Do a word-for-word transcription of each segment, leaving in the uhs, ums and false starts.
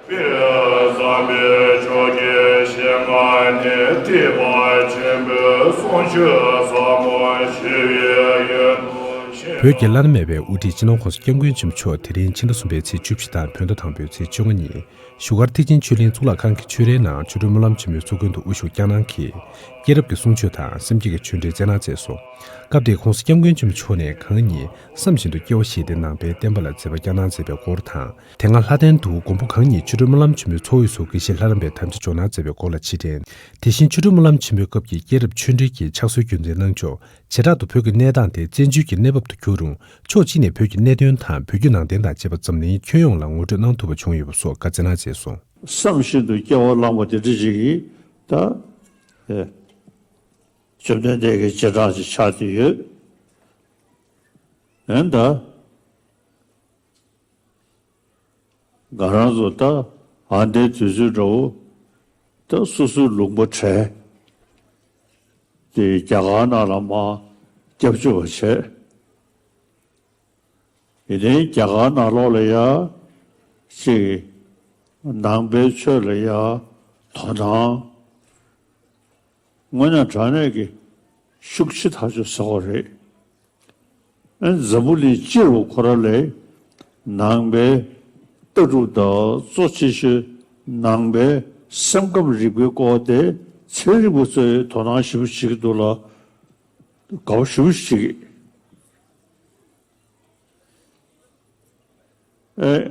བོད་ཀྱི་བླ་ན་མེད་པའི་དབུ་ཁྲིད་ཆེན་པོའི་གསུང་ཆོས་ཟབ་མོ་ཞུ་བའི་ཡུལ་དུ་ཞེས། བོད་ཀྱི་བླ་ན་མེད་པའི་དབུ་ཁྲིད་སྤྱི་ནོར་༸གོང་ས་༸སྐྱབས་མགོན་ཆེན་པོ་མཆོག་དེ་རིང་ཕྱི་ཟླ་གསུམ་པའི་ཚེས་བཅུ་བཞི་དང་བོད་ཟླ་དང་པོའི་ཚེས་བཅོ་ལྔ་ཉིན་བཞུགས་སྒར་ཐེག་ཆེན་ཆོས་གླིང་གཙུག་ལག་ཁང་གི་ཆོས་རའི་ནང་ཆོ་འཕྲུལ་སྨོན་ལམ་ཆེན་མོའི་ཚོགས་མགོན་དུ་དབུ་བཞུགས་བསྐྱངས་གནང་གིས། སྐྱེས་རབས་ཀྱི་གསུང་ཆོས་དང་སེམས་བསྐྱེད་ཀྱི་ཆོས་འབྲེལ་སྩལ་གནང་མཛད་སོང་། སྐབས་དེར་༸གོང་ས་༸སྐྱབས་མགོན་ཆེན་པོ་མཆོག་ནས་གང་ཉིད་བསམ་བཞིན་དུ་སྐྱེ་བ་བཞེས་ཏེ་ནང་པའི་བསྟན་པ་ལ་མཛད་པ་བསྐྱངས་གནང་མཛད་པའི་སྐོར་དང་། དེ་སྔ་ལྷ་ལྡན་དུ་མགོན་པོ་གང་ཉིད་ཆོ་འཕྲུལ་སྨོན་ལམ་ཆེན་མོའི་ཚོགས་དབུས་སུ་དགེ་བཤེས་ལྷ་རམས་པའི་དམ་བཅའ་འཇོག་གནང་མཛད་པའི་སྐོར་ལ་ཕྱིར་དྲན། དེ་བཞིན་ཆོ་འཕྲུལ་སྨོན་ལམ་ཆེན་མོའི་སྐབས་ཀྱི་སྐྱེས་རབས་ཆོས་འབྲེལ་གྱི་ཕྱག་སྲོལ་རྒྱུན་འཛིན་གནང་ཕྱོགས། བྱེ་བྲག་ཏུ་བོད་ཀྱི་གནས་སྟངས་དེ་བཙན་བྱོལ་གྱི་གནས་བབ་ཏུ་གྱུར་རུང་། ཕྱོགས་གཅིག་ནས་བོད་ཀྱི་གནད་དོན་དང་བོད་བརྒྱུད་ནང་བསྟན་དང་བཅས་པ་འཛམ་གླིང་ཁྱོན་ཡོངས་ལ་ངོ་སྤྲོད་གནང་ཐུབ་པ་བྱུང་ཡོད་པ་སོགས་བཀའ་སྩལ་གནང་མཛད་སོང་། བསམ་བཞིན་དུ་སྐྱེ་བ་བླངས་པ་དེ་འདྲ་ཞིག་གིས་ད། ཨེ། བཅོམ་ལྡན་འདས་ཀྱི་རྗེས་འབྲང་ཅིག་ཆགས་བསྡད་ཡོད། ཨེ་ད། ང་རང་ཚོ་ད་ཨ་འདའི་དུས་ཚོད་འདྲ་བོ་ད་སོ་སོའི་ལུང་པ་བྲལ་ཏེ་རྒྱ་གར་ནང་ལ་མར་སྐྱབས་བཅོལ་བ་བྱས། ཡིན་ནའི་རྒྱ་གར་ནང་ལོགས་ལ་ཡ་ཅིག་ནང་པའི་ཆོས་ལ་ཡ་དོ་སྣང་དངོས་གནས་དྲང་གནས་ཀྱི་ཤུགས་ཆེ་ཐག་ཆོད་ཟེར་བ་རེད། ཨ་འཛམ་བུ་གླིང་སྤྱི་ལ་ཁོ་རང་ལས་ནང་པའི་ལྟ་གྲུབ་དང་གཙོ་ཆེ་ཤོས་ནང་པའི་སེམས་ཁམས་རིག་པའི་སྐོར་དེ་ཚན་རིག་པ་ཚོས་དོ་སྣང་ཞེ་པོ་བྱེད་ཀྱི་འདུག་ལ། དགའ་པོ་ཞེ་པོ་ཞིག་བྱེད་ཀྱི། ཨེ།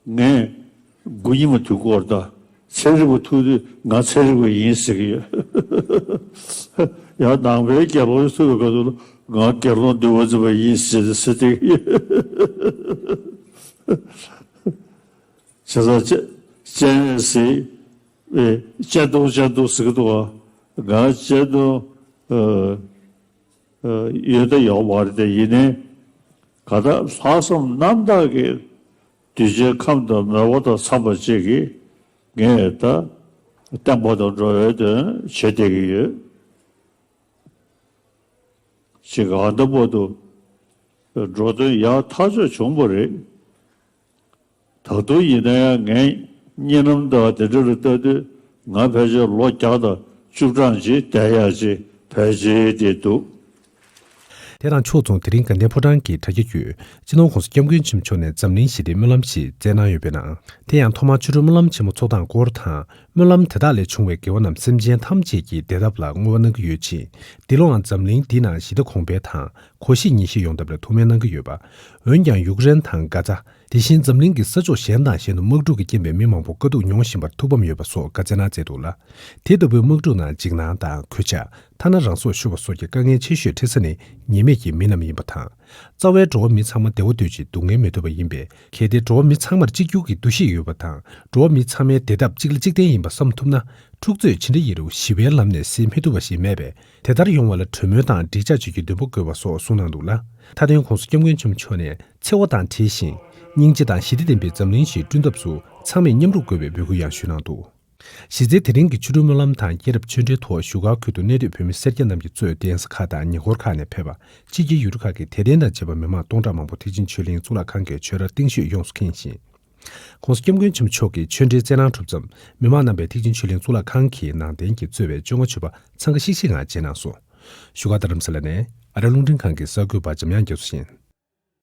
ངས་དགུ་ཉི་མ་དུས་འཁོར་དང་ཚན་རིག་པ་ཐུག་དུས་ང་ཚན་རིག་པ་ཡིན་ཟེར་གྱི་ཡོད། ཡང་ནང་པའི་དགེ་སློང་ཐུག་པའི་སྐབས་སུ་ང་དགེ་སློང་འདུལ་བ་འཛིན་པ་ཡིན་ཟེར་ཟེར་བསྡད་ཀྱི་ཡོད། བྱས་ཙང་སྤྱན་སྤྱན་ཟེར་ཨེ་སྤྱན་སྟོང་སྤྱན་སྟོང་ཟེར་གྱི་འདུག་བ། ང་སྤྱན་སྟོང་ཨ། ཡོད་ད་ཡོད་མ་རེད་དེ། ཡིན་ནའི་ག་ད་ལྷག་བསམ་རྣམ་དག་གིས་གདུལ་བྱའི་ཁམས་དང་མོས་པ་དང་འཚམས་པ་ཅིག་གིས་ངས་ད་བསྟན་པ་དང་འགྲོ་བའི་དོན་བྱེད་བསྡད་ཀྱི་ཡོད། ཅིག་ག་ད་བར་དུ་འགྲོ་དོན་ཡག་ཐག་ཆོད་བྱུང་བ་རེད། ད་དུང་ཡིན་ན་ཡང་ངའི་གཉིད་ལམ་དང་དེ་འདྲ་ལ་ལྟ་དུས་ང་ཕལ་ཆེར་ལོ་བརྒྱ་དང་བཅུ་གྲངས་ཅིག་བསྡད་ཡག་ཅིག་ཕལ་ཆེར་དེ་འདུག། དེ་དང་ཕྱོགས་མཚུངས་དེ་རིང་དགའ་ལྡན་ཕོ་བྲང་གི་དྲ་རྒྱ་བརྒྱུད་སྤྱི་ནོར་༸གོང་ས་༸སྐྱབས་མགོན་ཆེན་པོ་མཆོག་ནས་འཛམ་གླིང་ཞི་བདེའི་སྨོན་ལམ་ཞིག་སྩལ་གནང་ཡོད་པའི་ནང་། དེ་ཡང་ཐོག་མར་ཆོ་འཕྲུལ་སྨོན་ལམ་ཆེན་མོ་ཚོགས་སྟངས་སྐོར་དང་། སྨོན་ལམ་དེ་དག་ལས་བྱུང་བའི་དགེ་བ་རྣམས་སེམས་ཅན་ཐམས་ཅད་ཀྱི་བདེ་ཐབས་ལ་བསྔོ་བ་གནང་གི་ཡོད་ཅིང་། འདི་ལོའང་འཛམ་གླིང་འདི་ནང་ཞི་བདེ་གོང་འཕེལ་དང་གོ་ཤེས་ཉན་ཤེས་ཡོང་ཐབས་ལ་ཐུགས་སྨོན་གནང་གི་ཡོད་པ། འོན་ཀྱང་ཡུཀ་རེན་དང་གྷ་ཛ། དེ་བཞིན་འཛམ་གླིང་གི་ས་ཕྱོགས་གཞན་དང་གཞན་དུ་དམག་འཁྲུག་གི་རྐྱེན་པས་མི་མང་པོ་དཀའ་སྡུག་མྱོང་བཞིན་པར་ཐུགས་ཕམ་ཡོད་པ་སོགས་བཀའ་སྩལ་གནང་མཛད་འདུག་ལ། དེ་ལྟ་བུའི་དམག་འཁྲུག་ནང་འཇིགས་སྣང་དང་གོད་ཆག་ཐ་ན་རང་སྲོག་ཤོར་བ་སོགས་ཀྱི་དཀའ་ངལ་ཆེ་ཤོས་འཕྲད་ས་ནི་ཉེས་མེད་ཀྱི་མི་རྣམས་ཡིན་པ་དང་། རྩ་བའི་འགྲོ་བ་མི་ཚང་མ་བདེ་བ་འདོད་ཅིང་སྡུག་བསྔལ་མི་འདོད་པ་ཡིན་པས། གལ་ཏེ་འགྲོ་བ་མི་ཚང་མར་གཅིག་གྱུར་གྱི་འདུ་ཤེས་ཡོད་པ་དང་། འགྲོ་བ་མི་ཚང་མའི་བདེ་ཐབས་གཅིག་ལ་གཅིག་བརྟེན་ཡིན་པ་བསམ་ཐུབ་ན། འཁྲུག་རྩོད་ཇི་འདྲ་ཡིན་རུང་ཞི་བའི་ལམ་ནས་ཟིན་མི་ཐུབ་པ་ཞིག་མེད་པས། དེ་ལྟར་ཡོང་བ་ལ་གྲོས་མོལ་དང་འགྲིག་ཆགས་བྱེད་རྒྱུའི་འདུན་པ་དགོས་པ་སོགས་གསུངས་གནང་འདུག་ལ། མཐའ་དོན་༸གོང་ས་༸སྐྱབས་མགོན་ཆེན་པོ་མཆོག་ནས་འཚེ་བ་དང་བྲལ་ཞིང་། སྙིང་རྗེ་དང་ཞི་བདེ་ལྡན་པའི་འཛམ་གླིང་ཞིག་བསྐྲུན་ཐབས་སུ་ཚང་མས་མཉམ་རུབ་དགོས་པའི་འབོད་སྐུལ་ཡང་ཞུས་གནང་འདུག། གཞི་རྩའི་དེ་རིང་གི་ཆོ་འཕྲུལ་སྨོན་ལམ་དང་སྐྱེས་རབས་ཆོས་འབྲེལ་ཐོག་བཞུགས་སྒར་ཁུལ་དུ་གནས་སྡོད་བོད་མི་སེར་སྐྱ་རྣམས་ཀྱིས་གཙོས་གདན་ས་ཁག་དང་ཉེ་འཁོར་ཁག་ནས་ཕེབས་པ་ཕྱི་རྒྱལ་ཡུལ་གྲུ་ཁག་གི་དད་ལྡན་དང་བཅས་པ་མི་མང་སྟོང་ཕྲག་མང་པོ་ཐེག་ཆེན་ཆོས་གླིང་གཙུག་ལག་ཁང་གི་ཆོས་རར་རྟེན་བཞུགས་ཡོངས་སུ་ཁེངས་ཤིང་། ༸གོང་ས་༸སྐྱབས་མགོན་ཆེན་པོ་མཆོག་གིས་ཆོས་འབྲེལ་སྩལ་གནང་གྲུབ་མཚམས། མི་མང་རྣམ་པས་ཐེག་ཆེན་ཆོས་གླིང་གཙུག་ལག་ཁང་གི་ནང་རྟེན་གྱིས་གཙོས་པའི་བཅོ་ལྔ་མཆོད་པ་འཚང་ཁ་ཤིག་ཤིག་ངང་བྱེད་གནང་སོང་། བཞུགས་སྒར་རྡ་རམ་ས་ལ་ནས་ཨ་རི་རླུང་འཕྲིན་ཁང་གི་གསར་འགོད་པ་འཇམ་དབྱངས་རྒྱ་མཚོ་ཡིན།